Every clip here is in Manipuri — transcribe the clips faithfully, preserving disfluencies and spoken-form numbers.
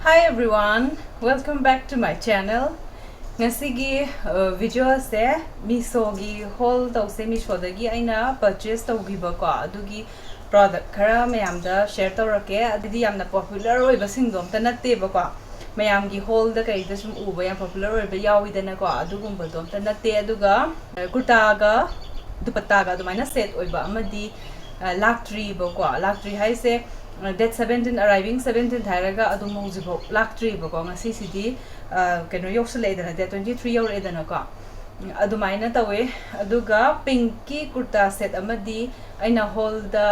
Hi everyone, welcome back to my channel. ꯉꯁꯤꯒꯤ ꯚꯤꯗꯤꯑꯣꯁꯦ ꯃꯤꯁꯣꯒꯤ ꯍꯣꯜ ꯇꯧꯁꯦ꯫ ꯃꯤꯁꯣꯗꯒꯤ ꯑꯩꯅ ꯄꯔꯆꯦꯁ ꯇꯧꯈꯤꯕꯀꯣ ꯑꯗꯨꯒꯤ ꯄ꯭ꯔꯣꯗꯛ ꯈꯔ ꯃꯌꯥꯝꯗ ꯁꯤꯌꯔ ꯇꯧꯔꯛꯀꯦ꯫ ꯑꯗꯨꯗꯤ ꯌꯥꯝꯅ ꯄꯣꯄꯨꯂꯔ ꯑꯣꯏꯕꯁꯤꯡꯗꯣ ꯑꯝꯇ ꯅꯠꯇꯦꯕꯀꯣ, ꯃꯌꯥꯝꯒꯤ ꯍꯣꯜꯗ ꯀꯩꯗ ꯁꯨꯝ ꯎꯕ ꯌꯥꯝ ꯄꯣꯄꯨꯂꯔ ꯑꯣꯏꯕ ꯌꯥꯎꯋꯤꯗꯅꯀꯣ, ꯑꯗꯨꯒꯨꯝꯕꯗꯣ ꯑꯝꯇ ꯅꯠꯇꯦ꯫ ꯑꯗꯨꯒ ꯀꯨꯔꯇꯥꯒ ꯗꯨꯄꯠꯇꯥꯒ ꯑꯗꯨꯃꯥꯏꯅ ꯁꯦꯠ ꯑꯣꯏꯕ ꯑꯃꯗꯤ ꯂꯥꯛꯇ꯭ꯔꯤꯕꯀꯣ꯫ ꯂꯥꯛꯇ꯭ꯔꯤ ꯍꯥꯏꯁꯦ, date seventeen, arriving seventeenth ꯍꯥꯏꯔꯒ ꯑꯗꯨꯝ ꯍꯧꯖꯤꯛꯐꯥꯎ ꯂꯥꯛꯇ꯭ꯔꯤꯕꯀꯣ꯫ ꯉꯁꯤꯁꯤꯗꯤ ꯀꯩꯅꯣ ꯌꯧꯁꯜꯂꯛꯑꯦꯗꯅ, date twenty three ꯌꯧꯔꯛꯑꯦꯗꯅꯀꯣ꯫ ꯑꯗꯨꯃꯥꯏꯅ ꯇꯧꯋꯦ꯫ ꯑꯗꯨꯒ ꯄꯤꯡꯀꯤ ꯀꯨꯔꯇꯥ ꯁꯦꯠ ꯑꯃꯗꯤ ꯑꯩꯅ ꯍꯣꯜꯗ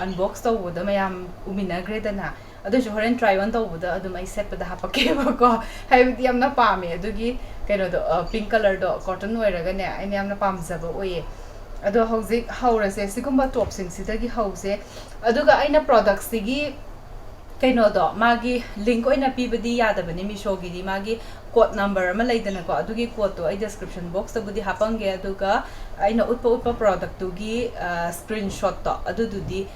ꯑꯟꯕꯣꯛꯁ ꯇꯧꯕꯗ ꯃꯌꯥꯝ ꯎꯃꯤꯟꯅꯈ꯭ꯔꯦꯗꯅ, ꯑꯗꯨꯁꯨ ꯍꯣꯔꯦꯟ ꯇ꯭ꯔꯥꯏ ꯑꯣꯟ ꯇꯧꯕꯗ ꯑꯗꯨꯝ ꯑꯩ ꯁꯦꯠꯄꯗ ꯍꯥꯞꯄꯛꯀꯦꯕꯀꯣ꯫ ꯍꯥꯏꯕꯗꯤ ꯌꯥꯝꯅ ꯄꯥꯝꯃꯦ ꯑꯗꯨꯒꯤ ꯀꯩꯅꯣꯗꯣ, ꯄꯤꯡ ꯀꯂꯔꯗꯣ ꯀꯣꯇꯟ ꯑꯣꯏꯔꯒꯅꯦ ꯑꯩꯅ ꯌꯥꯝꯅ ꯄꯥꯝꯖꯕ ꯑꯣꯏꯌꯦ꯫ ꯑꯗꯣ ꯍꯧꯖꯤꯛ ꯍꯧꯔꯁꯦ, ꯁꯤꯒꯨꯝꯕ ꯇꯣꯞꯁꯤꯡꯁꯤꯗꯒꯤ ꯍꯧꯁꯦ꯫ ꯑꯗꯨꯒ ꯑꯩꯅ ꯄ꯭ꯔꯣꯗꯛꯁꯤꯒꯤ ꯀꯩꯅꯣꯗꯣ, ꯃꯥꯒꯤ ꯂꯤꯡꯛ ꯑꯣꯏꯅ ꯄꯤꯕꯗꯤ ꯌꯥꯗꯕꯅꯤ ꯃꯤꯁꯣꯒꯤꯗꯤ, ꯃꯥꯒꯤ ꯀꯣꯗ ꯅꯝꯕꯔ ꯑꯃ ꯂꯩꯗꯅꯀꯣ, ꯑꯗꯨꯒꯤ ꯀꯣꯗꯇꯣ ꯑꯩ ꯗꯤꯁꯀ꯭ꯔꯤꯞꯁꯟ ꯕꯣꯛꯁꯇꯕꯨꯗꯤ ꯍꯥꯞꯄꯝꯒꯦ꯫ ꯑꯗꯨꯒ ꯑꯩꯅ ꯎꯠꯄ ꯎꯠꯄ ꯄ꯭ꯔꯣꯗꯛꯇꯨꯒꯤ ꯁ꯭ꯀ꯭ꯔꯤꯟꯁꯣꯠꯇꯣ ꯑꯗꯨꯗꯨꯗꯤ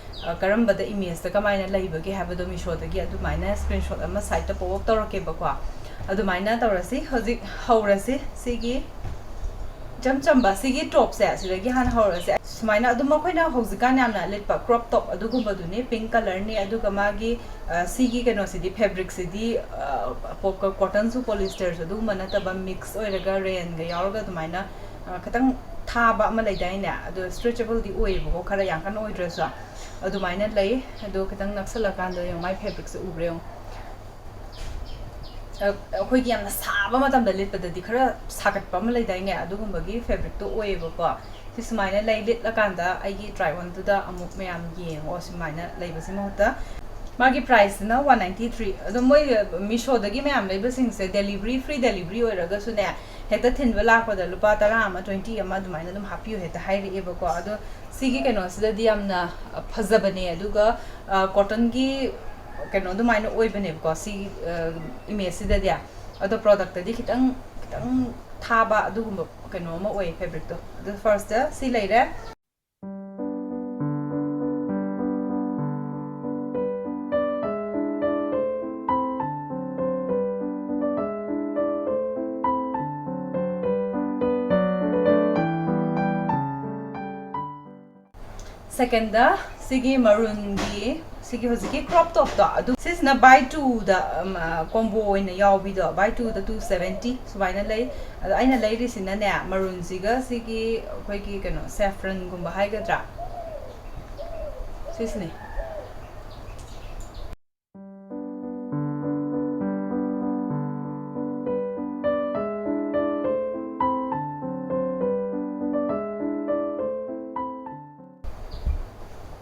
ꯀꯔꯝꯕꯗ ꯏꯃꯦꯖꯇ ꯀꯃꯥꯏꯅ ꯂꯩꯕꯒꯦ ꯍꯥꯏꯕꯗꯣ ꯃꯤꯁꯣꯗꯒꯤ ꯑꯗꯨꯃꯥꯏꯅ ꯁ꯭ꯀ꯭ꯔꯤꯟꯁꯣꯠ ꯑꯃ ꯁꯥꯏꯠꯇ ꯄꯣꯞ ꯑꯞ ꯇꯧꯔꯛꯀꯦꯕꯀꯣ꯫ ꯑꯗꯨꯃꯥꯏꯅ ꯇꯧꯔꯁꯤ꯫ ꯍꯧꯖꯤꯛ ꯍꯧꯔꯁꯤ꯫ ꯁꯤꯒꯤ ꯏꯆꯝ ꯆꯝꯕ ꯁꯤꯒꯤ ꯇꯣꯞꯁꯦ ꯁꯤꯗꯒꯤ ꯍꯥꯟꯅ ꯍꯧꯔꯁꯦ꯫ ꯁꯨꯃꯥꯏꯅ ꯑꯗꯨꯝ ꯑꯩꯈꯣꯏꯅ ꯍꯧꯖꯤꯛꯀꯥꯟ ꯌꯥꯝꯅ ꯂꯤꯠꯄ ꯀ꯭ꯔꯣꯞ ꯇꯣꯞ ꯑꯗꯨꯒꯨꯝꯕꯗꯨꯅꯤ, ꯄꯤꯡ ꯀꯂꯔꯅꯤ꯫ ꯑꯗꯨꯒ ꯃꯥꯒꯤ ꯁꯤꯒꯤ ꯀꯩꯅꯣꯁꯤꯗꯤ, ꯐꯦꯕ꯭ꯔꯤꯛꯁꯤꯗꯤ ꯀꯣꯇꯟꯁꯨ ꯄꯣꯂꯤꯁꯇꯔꯁꯨ ꯑꯗꯨꯒꯨꯝꯕ ꯅꯠꯇꯕ, ꯃꯤꯛꯁ ꯑꯣꯏꯔꯒ ꯔꯦꯟꯒ ꯌꯥꯎꯔꯒ ꯑꯗꯨꯃꯥꯏꯅ ꯈꯤꯇꯪ ꯊꯥꯕ ꯑꯃ ꯂꯩꯗꯥꯏꯅꯦ? ꯑꯗꯣ ꯁ꯭ꯇ꯭ꯔꯦꯆꯦꯕꯜꯗꯤ ꯑꯣꯏꯌꯦꯕꯀꯣ, ꯈꯔ ꯌꯥꯝ ꯀꯟꯅ ꯑꯣꯏꯗ꯭ꯔꯁꯨ꯫ ꯑꯗꯨꯃꯥꯏꯅ ꯂꯩ꯫ ꯑꯗꯣ ꯈꯤꯇꯪ ꯅꯛꯁꯜꯂꯀꯥꯟꯗ ꯌꯦꯡꯉꯨ, ꯃꯥꯏ ꯐꯦꯕ꯭ꯔꯤꯛꯁꯦ ꯎꯕ꯭ꯔꯥ ꯌꯦꯡꯉꯨ꯫ ꯑꯩꯈꯣꯏꯒꯤ ꯌꯥꯝꯅ ꯁꯥꯕ ꯃꯇꯝꯗ ꯂꯤꯠꯄꯗꯗꯤ ꯈꯔ ꯁꯥꯒꯠꯄ ꯑꯃ ꯂꯩꯗꯥꯏꯅꯦ? ꯑꯗꯨꯒꯨꯝꯕꯒꯤ ꯐꯦꯕ꯭ꯔꯤꯛꯇꯣ ꯑꯣꯏꯌꯦꯕꯀꯣ꯫ ꯁꯤ ꯁꯨꯃꯥꯏꯅ ꯂꯩ꯫ ꯂꯤꯠꯂꯀꯥꯟꯗ ꯑꯩꯒꯤ ꯇ꯭ꯔꯥꯏ ꯑꯣꯟꯗꯨꯗ ꯑꯃꯨꯛ ꯃꯌꯥꯝ ꯌꯦꯡꯉꯣ꯫ ꯁꯨꯃꯥꯏꯅ ꯂꯩꯕꯁꯤ ꯃꯍꯨꯠꯇ, ꯃꯥꯒꯤ ꯄ꯭ꯔꯥꯏꯁꯁꯤꯅ ꯋꯥꯟ ꯅꯥꯏꯟꯇꯤ ꯊ꯭ꯔꯤ꯫ ꯑꯗꯣ ꯃꯣꯏ ꯃꯤꯁꯣꯗꯒꯤ ꯃꯌꯥꯝ ꯂꯩꯕꯁꯤꯡꯁꯦ ꯗꯦꯂꯤꯚꯔꯤ, ꯐ꯭ꯔꯤ ꯗꯦꯂꯤꯚꯔꯤ ꯑꯣꯏꯔꯒꯁꯨꯅꯦ, ꯍꯦꯛꯇ ꯊꯤꯟꯕ ꯂꯥꯛꯄꯗ ꯂꯨꯄꯥ ꯇꯔꯥ ꯑꯃ, ꯇ꯭ꯋꯦꯟꯇꯤ ꯑꯃ ꯑꯗꯨꯃꯥꯏꯅ ꯑꯗꯨꯝ ꯍꯥꯞꯄꯤꯌꯨ ꯍꯦꯛꯇ ꯍꯥꯏꯔꯛꯑꯦꯕꯀꯣ꯫ ꯑꯗꯣ ꯁꯤꯒꯤ ꯀꯩꯅꯣꯁꯤꯗꯗꯤ ꯌꯥꯝꯅ ꯐꯖꯕꯅꯦ꯫ ꯑꯗꯨꯒ ꯀꯣꯇꯟꯒꯤ ꯀꯩꯅꯣ ꯑꯗꯨꯃꯥꯏꯅ ꯑꯣꯏꯕꯅꯦꯕꯀꯣ ꯁꯤꯒꯤ ꯏꯃꯦꯖꯁꯤꯗꯗꯤ꯫ ꯑꯗꯣ ꯄ꯭ꯔꯣꯗꯛꯇꯗꯤ ꯈꯤꯇꯪ ꯈꯤꯇꯪ ꯊꯥꯕ ꯑꯗꯨꯒꯨꯝꯕ ꯀꯩꯅꯣ ꯑꯃ ꯑꯣꯏꯌꯦ, ꯐꯦꯕ꯭ꯔꯤꯛꯇꯣ꯫ ꯑꯗꯣ ꯐꯥꯔꯁꯇ ꯁꯤ ꯂꯩꯔꯦ꯫ Second ꯗ ꯁꯤꯒꯤ ꯃꯔꯨꯟꯒꯤ ꯁꯤꯒꯤ ꯍꯧꯖꯤꯛꯀꯤ ꯀ꯭ꯔꯣꯞ ꯇꯣꯞꯇꯣ ꯑꯗꯨ, ꯁꯤꯁꯤꯅ ꯕꯥꯏ ꯇꯨꯗ ꯀꯣꯝꯕꯣ ꯑꯣꯏꯅ ꯌꯥꯎꯕꯤꯗꯣ, ꯕꯥꯏ ꯇꯨꯗ ꯇꯨ ꯁꯕꯦꯟꯇꯤ ꯁꯨꯃꯥꯏꯅ ꯂꯩ꯫ ꯑꯗꯣ ꯑꯩꯅ ꯂꯩꯔꯤꯁꯤꯅꯅꯦ, ꯃꯔꯨꯟꯁꯤꯒ ꯁꯤꯒꯤ ꯑꯩꯈꯣꯏꯒꯤ ꯀꯩꯅꯣ ꯁꯦꯐ꯭ꯔꯟꯒꯨꯝꯕ ꯍꯥꯏꯒꯗ꯭ꯔꯥ, ꯁꯤꯁꯤꯅꯦ꯫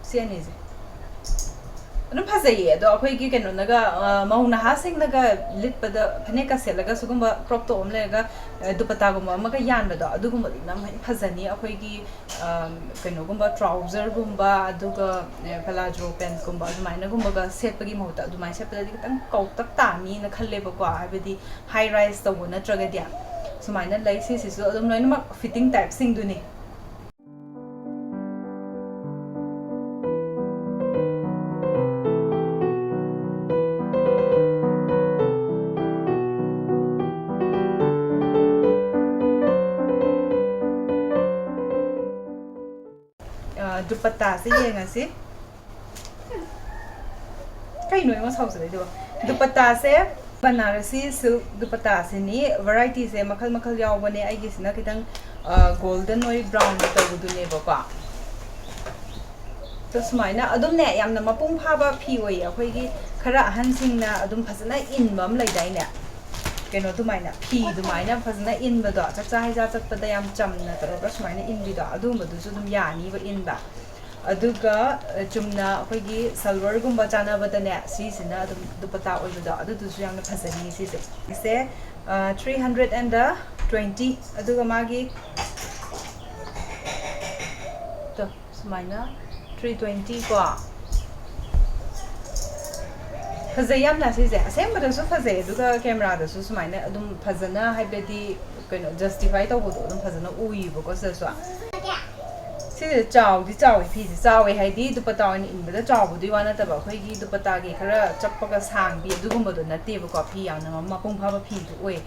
ꯁꯤ ꯑꯅꯤꯁꯦ ꯑꯗꯨꯝ ꯐꯖꯩꯌꯦ꯫ ꯑꯗꯣ ꯑꯩꯈꯣꯏꯒꯤ ꯀꯩꯅꯣꯅꯒ, ꯑ, ꯃꯧ ꯅꯍꯥꯁꯤꯡꯅꯒ ꯂꯤꯠꯄꯗ, ꯐꯅꯦꯛꯀ ꯁꯦꯠꯂꯒ ꯁꯤꯒꯨꯝꯕ ꯀ꯭ꯔꯣꯞ ꯇꯣꯞ ꯑꯃ ꯂꯩꯔꯒ, ꯑ, ꯗꯨꯄꯇꯥꯒꯨꯝꯕ ꯑꯃꯒ ꯌꯥꯟꯕꯗꯣ, ꯑꯗꯨꯒꯨꯝꯕꯗꯨꯅ ꯌꯥꯝ ꯍꯦꯟꯅ ꯐꯖꯅꯤ꯫ ꯑꯩꯈꯣꯏꯒꯤ, ꯑ, ꯀꯩꯅꯣꯒꯨꯝꯕ, ꯇ꯭ꯔꯥꯎꯖꯔꯒꯨꯝꯕ, ꯑꯗꯨꯒ, ꯑ, ꯄꯂꯥꯖꯣ ꯄꯦꯟꯠꯀꯨꯝꯕ ꯑꯗꯨꯃꯥꯏꯅꯒꯨꯝꯕꯒ ꯁꯦꯠꯄꯒꯤ ꯃꯍꯨꯠꯇ ꯑꯗꯨꯃꯥꯏꯅ ꯁꯦꯠꯄꯗꯗꯤ ꯈꯤꯇꯪ ꯀꯧꯇꯛ ꯇꯥꯅꯤꯅ ꯈꯜꯂꯦꯕꯀꯣ, ꯍꯥꯏꯕꯗꯤ ꯍꯥꯏ ꯔꯥꯏꯁ ꯇꯧꯕ ꯅꯠꯇ꯭ꯔꯒꯗꯤ꯫ ꯁꯨꯃꯥꯏꯅ ꯂꯩ꯫ ꯁꯤꯁꯤꯁꯨ ꯑꯗꯨꯝ ꯂꯣꯏꯅꯃꯛ ꯐꯤꯠꯇꯤꯡ ꯇꯥꯏꯞꯁꯤꯡꯗꯨꯅꯤ꯫ ꯑ, ꯗꯨꯄꯠꯇꯥꯁꯦ ꯌꯦꯡꯉꯁꯤ꯫ ꯀꯩꯅꯣ ꯑꯩꯉꯣꯟꯗ ꯁꯥꯎꯖꯜꯂꯛꯏꯗꯨꯕꯣ? ꯗꯨꯄꯠꯇꯥꯁꯦ ꯕꯅꯥꯔꯁꯤ ꯁꯤꯜꯛ ꯗꯨꯄꯠꯇꯥꯁꯤꯅꯤ꯫ ꯚꯦꯔꯥꯏꯇꯤꯁꯦ ꯃꯈꯜ ꯃꯈꯜ ꯌꯥꯎꯕꯅꯦ꯫ ꯑꯩꯒꯤꯁꯤꯅ ꯈꯤꯇꯪ, ꯑ, ꯒꯣꯜꯗꯟ ꯑꯣꯏ ꯕ꯭ꯔꯥꯎꯟ ꯇꯧꯕꯗꯨꯅꯦꯕꯀꯣ꯫ ꯑꯗꯣ ꯁꯨꯃꯥꯏꯅ ꯑꯗꯨꯝꯅꯦ, ꯌꯥꯝꯅ ꯃꯄꯨꯡ ꯐꯥꯕ ꯐꯤ ꯑꯣꯏꯌꯦ꯫ ꯑꯩꯈꯣꯏꯒꯤ ꯈꯔ ꯑꯍꯟꯁꯤꯡꯅ ꯑꯗꯨꯝ ꯐꯖꯅ ꯏꯟꯕ ꯑꯃ ꯂꯩꯗꯥꯏꯅꯦ, ꯀꯩꯅꯣ ꯑꯗꯨꯃꯥꯏꯅ, ꯐꯤ ꯑꯗꯨꯃꯥꯏꯅ ꯐꯖꯅ ꯏꯟꯕꯗꯣ, ꯆꯥꯛꯆꯥ ꯍꯩꯖꯥ ꯆꯠꯄꯗ ꯌꯥꯝ ꯆꯝꯅ ꯇꯧꯔꯒ ꯁꯨꯃꯥꯏꯅ ꯏꯟꯕꯤꯗꯣ, ꯑꯗꯨꯒꯨꯝꯕꯗꯨꯁꯨ ꯑꯗꯨꯝ ꯌꯥꯅꯤꯕ ꯏꯟꯕ꯫ ꯑꯗꯨꯒ, ꯑ, ꯆꯨꯝꯅ ꯑꯩꯈꯣꯏꯒꯤ ꯁꯜꯋꯔꯒꯨꯝꯕ ꯆꯥꯟꯅꯕꯗꯅꯦ, ꯁꯤꯁꯤꯅ ꯑꯗꯨꯝ ꯗꯨꯄꯠꯇꯥ ꯑꯣꯏꯕꯗꯣ, ꯑꯗꯨꯗꯨꯁꯨ ꯌꯥꯝꯅ ꯐꯖꯅꯤ ꯁꯤꯁꯦ꯫ ꯁꯤꯁꯦ, ꯑ, three hundred and twenty, ꯑꯗꯨꯒ ꯃꯥꯒꯤ, ꯇꯣ, ꯁꯨꯃꯥꯏꯅ three twenty ꯀꯣ꯫ ꯐꯖꯩ ꯌꯥꯝꯅ ꯁꯤꯁꯦ, ꯑꯁꯦꯡꯕꯗꯁꯨ ꯐꯖꯩ, ꯑꯗꯨꯒ ꯀꯦꯃꯦꯔꯥꯗꯁꯨ ꯁꯨꯃꯥꯏꯅ ꯑꯗꯨꯝ ꯐꯖꯅ, ꯍꯥꯏꯕꯗꯤ, ꯀꯩꯅꯣ, ꯖꯁꯇꯤꯐꯥꯏ ꯇꯧꯕꯗꯣ ꯑꯗꯨꯝ ꯐꯖꯅ ꯎꯏꯌꯦꯕꯀꯣ ꯁꯤꯗꯁꯨ꯫ ꯁꯤꯁꯦ ꯆꯥꯎꯗꯤ ꯆꯥꯎꯋꯤ, ꯐꯤꯁꯦ ꯆꯥꯎꯋꯦ ꯍꯥꯏꯗꯤ ꯗꯨꯄꯠꯇꯥ ꯑꯣꯏꯅ ꯏꯟꯕꯗ ꯆꯥꯎꯕꯗꯨꯒꯤ ꯋꯥ ꯅꯠꯇꯕ, ꯑꯩꯈꯣꯏꯒꯤ ꯗꯨꯄꯠꯇꯥꯒꯤ ꯈꯔ ꯆꯞꯄꯒ ꯁꯥꯡꯕꯤ ꯑꯗꯨꯒꯨꯝꯕꯗꯣ ꯅꯠꯇꯦꯕꯀꯣ, ꯐꯤ ꯌꯥꯝꯅ ꯃꯄꯨꯡ ꯐꯥꯕ ꯐꯤꯗꯨ ꯑꯣꯏ꯫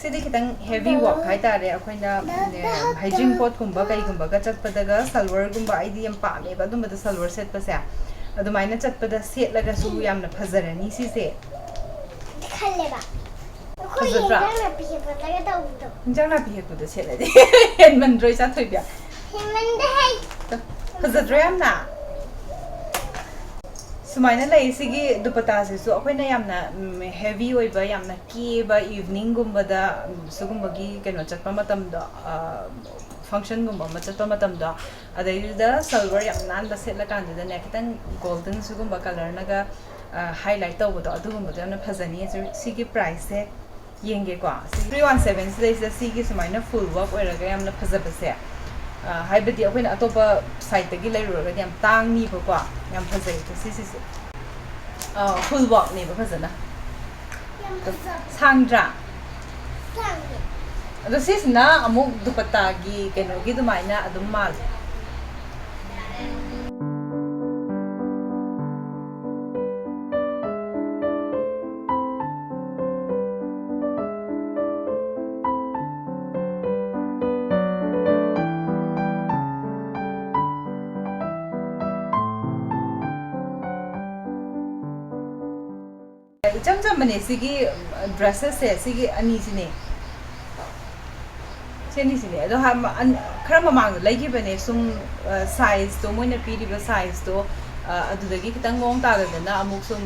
ꯁꯤꯗꯤ ꯈꯤꯇꯪ heavy work ꯍꯥꯏꯇꯥꯔꯦ꯫ ꯑꯩꯈꯣꯏꯅ ꯍꯩꯖꯤꯡꯄꯣꯠꯀꯨꯝꯕ ꯀꯩꯒꯨꯝꯕꯒ ꯆꯠꯄꯗꯒ ꯁꯜꯋꯥꯔꯒꯨꯝꯕ, ꯑꯩꯗꯤ ꯌꯥꯝ ꯄꯥꯝꯃꯦꯕ ꯑꯗꯨꯝꯕꯗ ꯁꯜꯋꯥꯔ ꯁꯦꯠꯄꯁꯦ꯫ ꯑꯗꯨꯃꯥꯏꯅ ꯆꯠꯄꯗ ꯁꯦꯠꯂꯒꯁꯨ ꯌꯥꯝꯅ ꯐꯖꯔꯅꯤ ꯁꯤꯁꯦ꯫ ꯈꯜꯂꯦꯕ꯫ ꯑꯩꯈꯣꯏꯒꯤ ꯐꯖꯗ꯭ꯔꯥ? ꯏꯟꯖꯥꯡ ꯅꯥꯄꯤ ꯍꯦꯛꯄꯗꯒ ꯇꯧꯕꯗꯣ꯫ ꯏꯟꯖꯥꯡ ꯅꯥꯄꯤ ꯍꯦꯛꯄꯗ ꯁꯦꯠꯂꯗꯤ ꯍꯦꯟꯃꯟꯗ꯭ꯔꯣ ꯏꯆꯥ ꯊꯣꯏꯕꯤ? ꯍꯦꯟꯃꯟꯗꯦꯍꯦ꯫ ꯐꯖꯗ꯭ꯔꯣ ꯌꯥꯝꯅ? ꯁꯨꯃꯥꯏꯅ ꯂꯩ꯫ ꯁꯤꯒꯤ ꯗꯨꯄꯇꯥꯁꯤꯁꯨ ꯑꯩꯈꯣꯏꯅ ꯌꯥꯝꯅ heavy ꯑꯣꯏꯕ, ꯌꯥꯝꯅ ꯀꯦꯕ, eveningꯒꯨꯝꯕꯗ ꯁꯤꯒꯨꯝꯕꯒꯤ ꯀꯩꯅꯣ ꯆꯠꯄ ꯃꯇꯝꯗꯣ, functionꯒꯨꯝꯕ ꯑꯃ ꯆꯠꯄ ꯃꯇꯝꯗꯣ, ꯑꯗꯩꯗꯨꯗ ꯁꯜꯋꯥꯔ ꯌꯥꯝ ꯅꯥꯟꯕ ꯁꯦꯠꯂꯀꯥꯟꯗꯨꯗꯅꯦ, ꯈꯤꯇꯪ golden ꯁꯤꯒꯨꯝꯕ colorꯅꯒ highlight ꯇꯧꯕꯗꯣ, ꯑꯗꯨꯒꯨꯝꯕꯗꯣ ꯌꯥꯝꯅ ꯐꯖꯅꯤ꯫ ꯁꯤꯒꯤ priceꯁꯦ ꯌꯦꯡꯒꯦꯀꯣ꯫ ꯁꯤ three one seven ꯁꯤꯗꯩꯁꯤꯗ ꯁꯤꯒꯤ ꯁꯨꯃꯥꯏꯅ full work ꯑꯣꯏꯔꯒ ꯌꯥꯝꯅ ꯐꯖꯕꯁꯦ, ꯍꯥꯏꯕꯗꯤ ꯑꯩꯈꯣꯏꯅ ꯑꯇꯣꯞꯄ siteꯇꯒꯤ ꯂꯩꯔꯨꯔꯒꯗꯤ ꯌꯥꯝ ꯇꯥꯡꯅꯤꯕꯀꯣ꯫ ꯌꯥꯝ ꯐꯖꯩ ꯁꯤꯁꯤꯁꯨ꯫ Full workꯅꯦꯕ ꯐꯖꯅ꯫ ꯌꯥꯝ ꯐꯖꯕ꯫ ꯁꯥꯡꯗ꯭ꯔꯥ? ꯁꯥꯡꯉꯦ꯫ ꯑꯗꯣ ꯁꯤꯁꯤꯅ ꯑꯃꯨꯛ ꯗꯨꯄꯠꯇꯥꯒꯤ ꯀꯩꯅꯣꯒꯤ ꯑꯗꯨꯃꯥꯏꯅ ꯑꯗꯨꯝ ꯃꯥꯜꯂꯦ꯫ ꯏꯆꯝ ꯆꯝꯕꯅꯦ ꯁꯤꯒꯤ dresses ꯁꯦ, ꯁꯤꯒꯤ ꯑꯅꯤꯁꯤꯅꯦ꯫ ꯁꯤ ꯑꯅꯤꯁꯤꯅꯦ꯫ ꯑꯗꯣ ꯈꯔ ꯃꯃꯥꯡꯗ ꯂꯩꯈꯤꯕꯅꯦ, ꯁꯨꯝ sizeꯇꯣ, ꯃꯣꯏꯅ ꯄꯤꯔꯤꯕ sizeꯇꯣ ꯑꯗꯨꯗꯒꯤ ꯈꯤꯇꯪ ꯃꯑꯣꯡ ꯇꯥꯗꯗꯅ ꯑꯃꯨꯛ ꯁꯨꯝ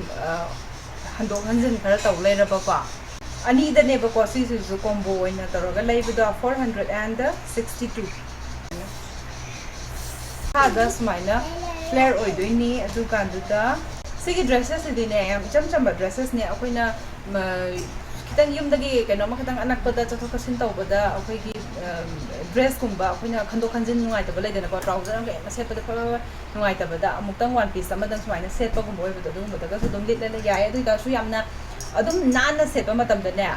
ꯍꯟꯗꯣꯛ ꯍꯟꯖꯤꯟ ꯈꯔ ꯇꯧ ꯂꯩꯔꯕꯀꯣ꯫ ꯑꯅꯤꯗꯅꯦꯕꯀꯣ ꯁꯤꯁꯤꯁꯨ combo ꯑꯣꯏꯅ ꯇꯧꯔꯒ ꯂꯩꯕꯗꯣ, four hundred and sixty two꯫ ꯃꯈꯥꯗ ꯁꯨꯃꯥꯏꯅ flare ꯑꯣꯏꯗꯣꯏꯅꯤ꯫ ꯑꯗꯨꯀꯥꯟꯗꯨꯗ ꯁꯤꯒꯤ dresses ꯁꯤꯗꯤꯅꯦ, ꯌꯥꯝ ꯏꯆꯝ ꯆꯝꯕ dresses ꯅꯦ꯫ ꯑꯩꯈꯣꯏꯅ ꯈꯤꯇꯪ ꯌꯨꯝꯗꯒꯤ ꯀꯩꯅꯣꯝꯃ ꯈꯤꯇꯪ ꯑꯅꯛꯄꯗ ꯆꯠꯊꯣꯛ ꯆꯠꯁꯤꯟ ꯇꯧꯕꯗ ꯑꯩꯈꯣꯏꯒꯤ dress ꯀꯨꯝꯕ ꯑꯩꯈꯣꯏꯅ ꯈꯟꯗꯣꯛ ꯈꯟꯖꯤꯟ ꯅꯨꯡꯉꯥꯏꯇꯕ ꯂꯩꯗꯅꯀꯣ, trouser ꯑꯃ ꯀꯩ ꯑꯃ ꯁꯦꯠꯄꯗ ꯐꯕ ꯅꯨꯡꯉꯥꯏꯇꯕꯗ ꯑꯃꯨꯛꯇꯪ one piece ꯑꯃꯗꯪ ꯁꯨꯃꯥꯏꯅ ꯁꯦꯠꯄꯒꯨꯝꯕ ꯑꯣꯏꯕꯗꯣ, ꯑꯗꯨꯒꯨꯝꯕꯗꯒꯁꯨ ꯑꯗꯨꯝ ꯂꯤꯠꯂ ꯌꯥꯏ꯫ ꯑꯗꯨ ꯑꯣꯏꯇꯥꯔꯁꯨ ꯌꯥꯝꯅ ꯑꯗꯨꯝ ꯅꯥꯟꯅ ꯁꯦꯠꯄ ꯃꯇꯝꯗꯅꯦ,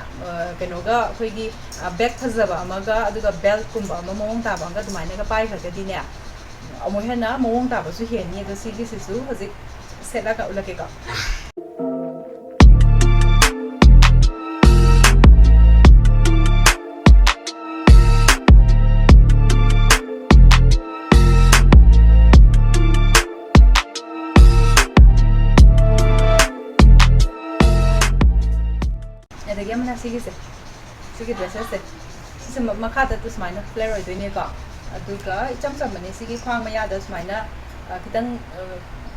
ꯀꯩꯅꯣꯒ ꯑꯩꯈꯣꯏꯒꯤ bag ꯐꯖꯕ ꯑꯃꯒ ꯑꯗꯨꯒ belt ꯀꯨꯝꯕ ꯑꯃ ꯃꯑꯣꯡ ꯇꯥꯕ ꯑꯃꯒ ꯑꯗꯨꯃꯥꯏꯅꯒ ꯄꯥꯏꯈ꯭ꯔꯒꯗꯤꯅꯦ, ꯑꯃꯨꯛ ꯍꯦꯟꯅ ꯃꯑꯣꯡ ꯇꯥꯕꯁꯨ ꯍꯦꯟꯅꯤ꯫ ꯑꯗꯣ ꯁꯤꯒꯤꯁꯤꯁꯨ ꯍꯧꯖꯤꯛ ꯁꯦꯠꯂꯒ ꯎꯠꯂꯛꯀꯦꯀꯣ꯫ ꯑꯗꯒꯤ ꯑꯃꯅ ꯁꯤꯒꯤꯁꯦ, ꯁꯤꯒꯤ ꯗ꯭ꯔꯦꯁꯦꯁꯁꯦ, ꯁꯤꯁꯦ ꯃ- ꯃꯈꯥꯗ ꯁꯨꯃꯥꯏꯅ ꯐ꯭ꯂꯦꯌꯔ ꯑꯣꯏꯗꯣꯏꯅꯦꯀꯣ꯫ ꯑꯗꯨꯒ ꯏꯆꯝ ꯆꯝꯕꯅꯦ꯫ ꯁꯤꯒꯤ ꯈ꯭ꯋꯥꯡ ꯃꯌꯥꯗ ꯁꯨꯃꯥꯏꯅ, ꯑ, ꯈꯤꯇꯪ, ꯑ,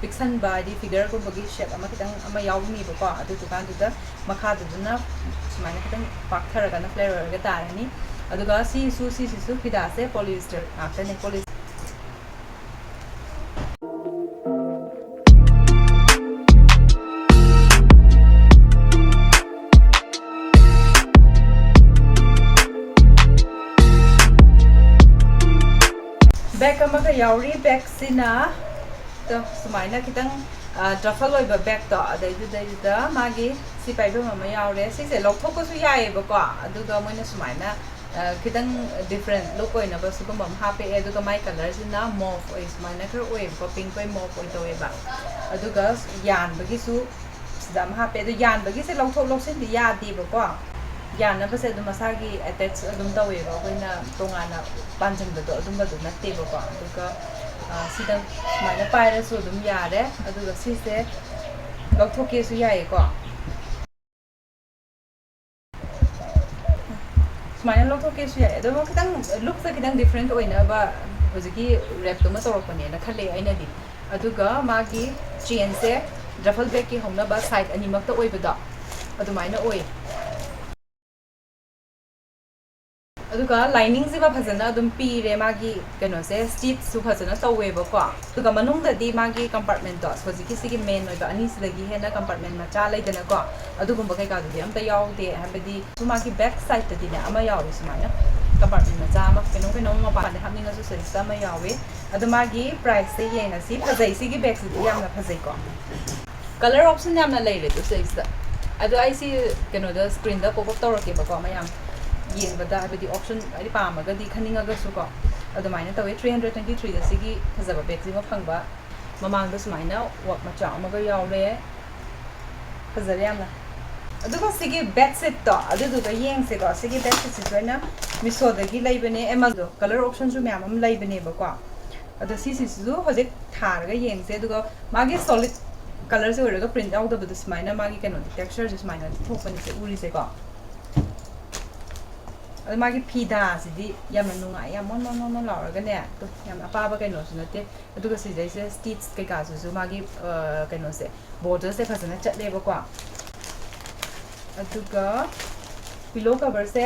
ꯄꯤꯛꯁꯟꯕ, ꯍꯥꯏꯗꯤ ꯐꯤꯒꯔꯒꯨꯝꯕꯒꯤ ꯁꯦꯞ ꯑꯃ ꯈꯤꯇꯪ ꯑꯃ ꯌꯥꯎꯅꯤꯕꯀꯣ꯫ ꯑꯗꯨꯗꯨꯀꯥꯟꯗꯨꯗ ꯃꯈꯥꯗꯨꯗꯅ ꯁꯨꯃꯥꯏꯅ ꯈꯤꯇꯪ ꯄꯥꯛꯊꯔꯒꯅ ꯐ꯭ꯂꯦꯌꯔ ꯑꯣꯏꯔꯒ ꯇꯥꯔꯅꯤ꯫ ꯑꯗꯨꯒ ꯁꯤꯁꯨ, ꯁꯤꯁꯤꯁꯨ ꯐꯤꯗꯥꯁꯦ ꯄꯣꯂꯤꯁꯇꯔ ꯉꯥꯛꯇꯅꯦ꯫ ꯄꯣꯂꯤꯁ ꯕꯦꯛ ꯑꯃꯒ ꯌꯥꯎꯔꯤ꯫ ꯕꯦꯛꯁꯤꯅ ꯇ-, ꯁꯨꯃꯥꯏꯅ ꯈꯤꯇꯪ, ꯑ, ꯗꯐꯜ ꯑꯣꯏꯕ ꯕꯦꯛꯇꯣ, ꯑꯗꯩꯗꯨꯗꯩꯗꯨꯗ ꯃꯥꯒꯤ ꯁꯤ ꯄꯥꯏꯐꯝ ꯑꯃ ꯌꯥꯎꯔꯦ꯫ ꯁꯤꯁꯦ ꯂꯧꯊꯣꯛꯄꯁꯨ ꯌꯥꯏꯑꯕꯀꯣ, ꯑꯗꯨꯒ ꯃꯣꯏꯅ ꯁꯨꯃꯥꯏꯅ, ꯑ, ꯈꯤꯇꯪ ꯗꯤꯐ꯭ꯔꯦꯟ ꯂꯨꯛ ꯑꯣꯏꯅꯕ ꯁꯤꯒꯨꯝꯕ ꯑꯃ ꯍꯥꯞꯄꯛꯑꯦ꯫ ꯑꯗꯨꯒ ꯃꯥꯏ ꯀꯂꯔꯁꯤꯅ ꯃꯣꯐ ꯑꯣꯏ, ꯁꯨꯃꯥꯏꯅ ꯈꯔ ꯑꯣꯏꯌꯦꯕꯀꯣ, ꯄꯤꯡ ꯑꯣꯏ, ꯃꯣꯐ ꯑꯣꯏ ꯇꯧꯋꯦꯕ꯫ ꯑꯗꯨꯒ ꯌꯥꯟꯕꯒꯤꯁꯨ ꯁꯤꯗ ꯑꯃ ꯍꯥꯞꯄꯦ꯫ ꯑꯗꯣ ꯌꯥꯟꯕꯒꯤꯁꯦ ꯂꯧꯊꯣꯛ ꯂꯧꯁꯤꯟꯗꯤ ꯌꯥꯗꯦꯕꯀꯣ꯫ ꯌꯥꯟꯅꯕꯁꯦ ꯑꯗꯨꯝ ꯃꯁꯥꯒꯤ ꯑꯦꯇꯦꯆ ꯑꯗꯨꯝ ꯇꯧꯋꯦꯕ, ꯑꯩꯈꯣꯏꯅ ꯇꯣꯉꯥꯟꯅ ꯄꯥꯟꯁꯤꯟꯕꯗꯣ ꯑꯗꯨꯝꯕꯗꯣ ꯅꯠꯇꯦꯕꯀꯣ꯫ ꯑꯗꯨꯒ, ꯑ, ꯁꯤꯗ ꯁꯨꯃꯥꯏꯅ ꯄꯥꯏꯔꯁꯨ ꯑꯗꯨꯝ ꯌꯥꯔꯦ꯫ ꯑꯗꯨꯒ ꯁꯤꯁꯦ ꯂꯧꯊꯣꯛꯀꯦꯁꯨ ꯌꯥꯏꯌꯦꯀꯣ꯫ ꯁꯨꯃꯥꯏꯅ ꯂꯧꯊꯣꯛꯀꯦꯁꯨ ꯌꯥꯏ꯫ ꯑꯗꯨꯒ ꯈꯤꯇꯪ ꯂꯨꯛꯁꯦ ꯈꯤꯇꯪ ꯗꯤꯐ꯭ꯔꯦꯟꯠ ꯑꯣꯏꯅꯕ ꯍꯧꯖꯤꯛꯀꯤ ꯔꯦꯞꯇꯨꯃ ꯇꯧꯔꯛꯄꯅꯦꯅ ꯈꯜꯂꯦ ꯑꯩꯅꯗꯤ꯫ ꯑꯗꯨꯒ ꯃꯥꯒꯤ ꯆꯦꯟꯁꯦ ꯗꯐꯜ ꯕꯦꯒꯀꯤ ꯍꯧꯅꯕ ꯁꯥꯏꯠ ꯑꯅꯤꯃꯛꯇ ꯑꯣꯏꯕꯗꯣ ꯑꯗꯨꯃꯥꯏꯅ ꯑꯣꯏ꯫ ꯑꯗꯨꯒ ꯂꯥꯏꯅꯤꯡꯁꯤꯃ ꯐꯖꯅ ꯑꯗꯨꯝ ꯄꯤꯔꯦ꯫ ꯃꯥꯒꯤ ꯀꯩꯅꯣꯁꯦ ꯁ꯭ꯇꯤꯆꯁꯨ ꯐꯖꯅ ꯇꯧꯋꯦꯕꯀꯣ꯫ ꯑꯗꯨꯒ ꯃꯅꯨꯡꯗꯗꯤ ꯃꯥꯒꯤ ꯀꯝꯄꯥꯔꯠꯃꯦꯟꯠꯇꯣ, ꯍꯧꯖꯤꯛꯀꯤ ꯁꯤꯒꯤ ꯃꯦꯟ ꯑꯣꯏꯕ ꯑꯅꯤꯁꯤꯗꯒꯤ ꯍꯦꯟꯅ ꯀꯝꯄꯥꯔꯠꯃꯦꯟꯠ ꯃꯆꯥ ꯂꯩꯗꯅꯀꯣ, ꯑꯗꯨꯒꯨꯝꯕ ꯀꯩꯀꯥꯗꯨꯗꯤ ꯑꯝꯇ ꯌꯥꯎꯗꯦ꯫ ꯍꯥꯏꯕꯗꯤ ꯁꯨ ꯃꯥꯒꯤ ꯕꯦꯛ ꯁꯥꯏꯗꯇꯗꯤꯅꯦ ꯑꯃ ꯌꯥꯎꯋꯤ ꯁꯨꯃꯥꯏꯅ, ꯀꯝꯄꯥꯔꯠꯃꯦꯟꯠ ꯃꯆꯥ ꯑꯃ, ꯀꯩꯅꯣꯝ ꯀꯩꯅꯣꯝ ꯃꯄꯥꯟꯗ ꯍꯥꯞꯅꯤꯡꯉꯁꯨ ꯁꯤꯗꯩꯁꯤꯗ ꯑꯃ ꯌꯥꯎꯋꯤ꯫ ꯑꯗꯣ ꯃꯥꯒꯤ ꯄ꯭ꯔꯥꯏꯁꯁꯦ ꯌꯦꯡꯉꯁꯤ꯫ ꯐꯖꯩ, ꯁꯤꯒꯤ ꯕꯦꯒꯁꯤꯗꯤ ꯌꯥꯝꯅ ꯐꯖꯩꯀꯣ꯫ ꯀꯂꯔ ꯑꯣꯞꯁꯟ ꯌꯥꯝꯅ ꯂꯩꯔꯦ ꯑꯗꯨ ꯁꯤꯗꯩꯁꯤꯗ꯫ ꯑꯗꯣ ꯑꯩ ꯁꯤ ꯀꯩꯅꯣꯗ ꯁ꯭ꯀ꯭ꯔꯤꯟꯗ ꯄꯣꯞ ꯑꯞ ꯇꯧꯔꯛꯀꯦꯕꯀꯣ, ꯃꯌꯥꯝ ꯌꯦꯡꯕꯗ, ꯍꯥꯏꯕꯗꯤ ꯑꯣꯞꯁꯟ ꯍꯥꯏꯗꯤ ꯄꯥꯝꯃꯒꯗꯤ ꯈꯟꯅꯤꯡꯉꯒꯁꯨꯀꯣ꯫ ꯑꯗꯨꯃꯥꯏꯅ ꯇꯧꯋꯦ꯫ ꯊ꯭ꯔꯤ ꯍꯟꯗ꯭ꯔꯦꯠ ꯇ꯭ꯋꯦꯟꯇꯤ ꯊ꯭ꯔꯤꯗ ꯁꯤꯒꯤ ꯐꯖꯕ ꯕꯦꯒꯁꯤꯃ ꯐꯪꯕ꯫ ꯃꯃꯥꯡꯗ ꯁꯨꯃꯥꯏꯅ ꯋꯥꯔꯛ ꯃꯆꯥ ꯑꯃꯒ ꯌꯥꯎꯔꯦ꯫ ꯐꯖꯔꯦ ꯌꯥꯝꯅ꯫ ꯑꯗꯨꯒ ꯁꯤꯒꯤ ꯕꯦꯗꯁꯤꯠꯇꯣ ꯑꯗꯨꯗꯨꯒ ꯌꯦꯡꯁꯦꯀꯣ꯫ ꯁꯤꯒꯤ ꯕꯦꯗꯁꯤꯠꯁꯤꯁꯨ ꯑꯩꯅ ꯃꯤꯁꯣꯗꯒꯤ ꯂꯩꯕꯅꯦ꯫ ꯑꯦꯃꯥꯖꯣꯟ ꯀꯂꯔ ꯑꯣꯞꯁꯟꯁꯨ ꯃꯌꯥꯝ ꯑꯃ ꯂꯩꯕꯅꯦꯕꯀꯣ꯫ ꯑꯗꯣ ꯁꯤꯁꯤꯁꯨ ꯍꯧꯖꯤꯛ ꯊꯥꯔꯒ ꯌꯦꯡꯁꯦ꯫ ꯑꯗꯨꯒ ꯃꯥꯒꯤ ꯁꯣꯂꯤꯠ ꯀꯂꯔꯁꯦ ꯑꯣꯏꯔꯒ ꯄ꯭ꯔꯤꯟꯠ ꯌꯥꯎꯗꯕꯗꯣ ꯁꯨꯃꯥꯏꯅ ꯃꯥꯒꯤ ꯀꯩꯅꯣꯗꯤ ꯇꯦꯛꯁꯆꯔꯁꯦ ꯁꯨꯃꯥꯏꯅ ꯊꯣꯛꯄꯅꯤꯁꯦ ꯎꯔꯤꯁꯦꯀꯣ꯫ ꯑꯗꯣ ꯃꯥꯒꯤ ꯐꯤꯗꯥꯁꯤꯗꯤ ꯌꯥꯝꯅ ꯅꯨꯡꯉꯥꯏ, ꯌꯥꯝ ꯃꯣꯟ ꯃꯣꯟ ꯃꯣꯟ ꯃꯣꯟ ꯂꯥꯎꯔꯒꯅꯦ꯫ ꯑꯗꯣ ꯌꯥꯝ ꯑꯄꯥꯕ ꯀꯩꯅꯣꯁꯨ ꯅꯠꯇꯦ꯫ ꯑꯗꯨꯒ ꯁꯤꯗꯩꯁꯤꯗ ꯁ꯭ꯇꯤꯆ ꯀꯩꯀꯥꯁꯤꯁꯨ ꯃꯥꯒꯤ ꯑ, ꯀꯩꯅꯣꯁꯦ, ꯕꯣꯔꯗꯔꯁꯦ ꯐꯖꯅ ꯆꯠꯂꯦꯕꯀꯣ꯫ ꯑꯗꯨꯒ ꯄꯤꯂꯣ ꯀꯕꯔꯁꯦ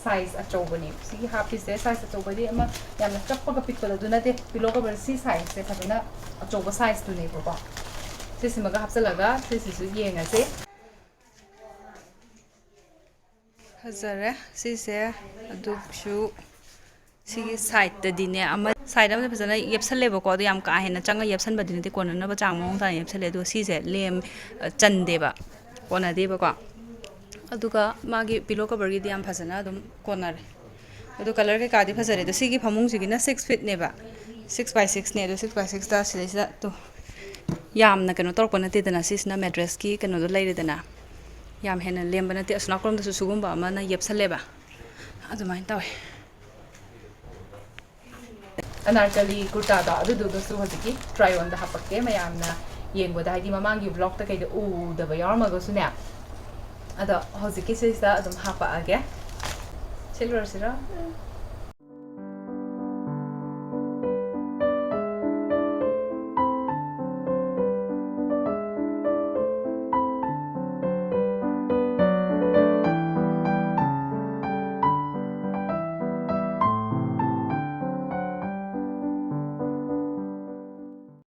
ꯁꯥꯏꯖ ꯑꯆꯧꯕꯅꯦ ꯁꯤꯒꯤ ꯍꯥꯞꯄꯤꯁꯦ꯫ ꯁꯥꯏꯖ ꯑꯆꯧꯕꯗꯤ ꯑꯃ ꯌꯥꯝꯅ ꯆꯞꯄꯒ ꯄꯤꯛꯄꯗꯣ ꯑꯗꯨ ꯅꯠꯇꯦ꯫ ꯄꯤꯂꯣ ꯀꯕꯔ ꯁꯤ ꯁꯥꯏꯖꯁꯦ ꯐꯖꯅ ꯑꯆꯧꯕ ꯁꯥꯏꯖꯇꯨꯅꯦꯕꯀꯣ꯫ ꯁꯤꯁꯤꯃꯒ ꯍꯥꯞꯆꯤꯜꯂꯒ ꯁꯤꯁꯤꯁꯨ ꯌꯦꯡꯉꯁꯦ꯫ ꯐꯖꯔꯦ ꯁꯤꯁꯦ꯫ ꯑꯗꯨꯁꯨ ꯁꯤꯒꯤ ꯁꯥꯏꯗꯇꯗꯤꯅꯦ, ꯑꯃ ꯁꯥꯏꯗ ꯑꯃꯗ ꯐꯖꯅ ꯌꯦꯞꯁꯜꯂꯦꯕꯀꯣ꯫ ꯑꯗꯣ ꯌꯥꯝ ꯀꯥ ꯍꯦꯟꯅ ꯆꯪꯉ ꯌꯦꯞꯁꯟꯕꯗꯤ ꯅꯠꯇꯦ, ꯀꯣꯟꯅꯅꯕ ꯆꯥꯡ ꯃꯑꯣꯡ ꯇꯥꯅ ꯌꯦꯞꯁꯜꯂꯦ꯫ ꯑꯗꯨꯒ ꯁꯤꯁꯦ ꯂꯦꯝ ꯑ, ꯆꯟꯗꯦꯕ, ꯀꯣꯟꯅꯗꯦꯕꯀꯣ꯫ ꯑꯗꯨꯒ ꯃꯥꯒꯤ ꯄꯤꯂꯣ ꯀꯕꯔꯒꯤꯗꯤ ꯌꯥꯝ ꯐꯖꯅ ꯑꯗꯨꯝ ꯀꯣꯟꯅꯔꯦ꯫ ꯑꯗꯣ ꯀꯂꯔ ꯀꯩꯀꯥꯗꯤ ꯐꯖꯔꯦ꯫ ꯑꯗꯣ ꯁꯤꯒꯤ ꯐꯃꯨꯡꯁꯤꯒꯤꯅ ꯁꯤꯛꯁ ꯐꯤꯠꯅꯦꯕ, ꯁꯤꯛꯁ ꯕꯥꯏ ꯁꯤꯛꯁꯅꯦ꯫ ꯑꯗꯣ ꯁꯤꯛꯁ ꯕꯥꯏ ꯁꯤꯛꯁꯇ ꯁꯤꯗꯩꯁꯤꯗ ꯇꯨ ꯌꯥꯝꯅ ꯀꯩꯅꯣ ꯇꯧꯔꯛꯄ ꯅꯠꯇꯦꯗꯅ꯫ ꯁꯤꯁꯤꯅ ꯃꯦꯇ꯭ꯔꯦꯁꯀꯤ ꯀꯩꯅꯣꯗꯣ ꯂꯩꯔꯦꯗꯅ, ꯌꯥꯝ ꯍꯦꯟꯅ ꯂꯦꯝꯕ ꯅꯠꯇꯦ꯫ ꯑꯁꯣꯝ ꯅꯥꯀꯜꯂꯣꯝꯗꯁꯨ ꯁꯤꯒꯨꯝꯕ ꯑꯃꯅ ꯌꯦꯞꯁꯜꯂꯦꯕ, ꯑꯗꯨꯃꯥꯏꯅ ꯇꯧꯋꯦ꯫ ꯑꯅꯥꯔꯀꯂꯤ ꯀꯨꯔꯇꯥꯗꯣ ꯑꯗꯨꯗꯨꯒꯁꯨ ꯍꯧꯖꯤꯛꯀꯤ ꯇ꯭ꯔꯥꯏ ꯑꯣꯟꯗ ꯍꯥꯄꯛꯀꯦ꯫ ꯃꯌꯥꯝꯅ ꯌꯦꯡꯕꯗ ꯍꯥꯏꯗꯤ ꯃꯃꯥꯡꯒꯤ ꯕ꯭ꯂꯣꯛꯇ ꯀꯩꯗ ꯎꯗꯕ ꯌꯥꯎꯔꯝꯃꯒꯁꯨꯅꯦ, ꯑꯗꯣ ꯍꯧꯖꯤꯛꯀꯤꯁꯤꯗ ꯑꯗꯨꯝ ꯍꯥꯄꯛꯑꯒꯦ꯫ ꯁꯤꯠꯂꯨꯔꯁꯤꯔꯣ?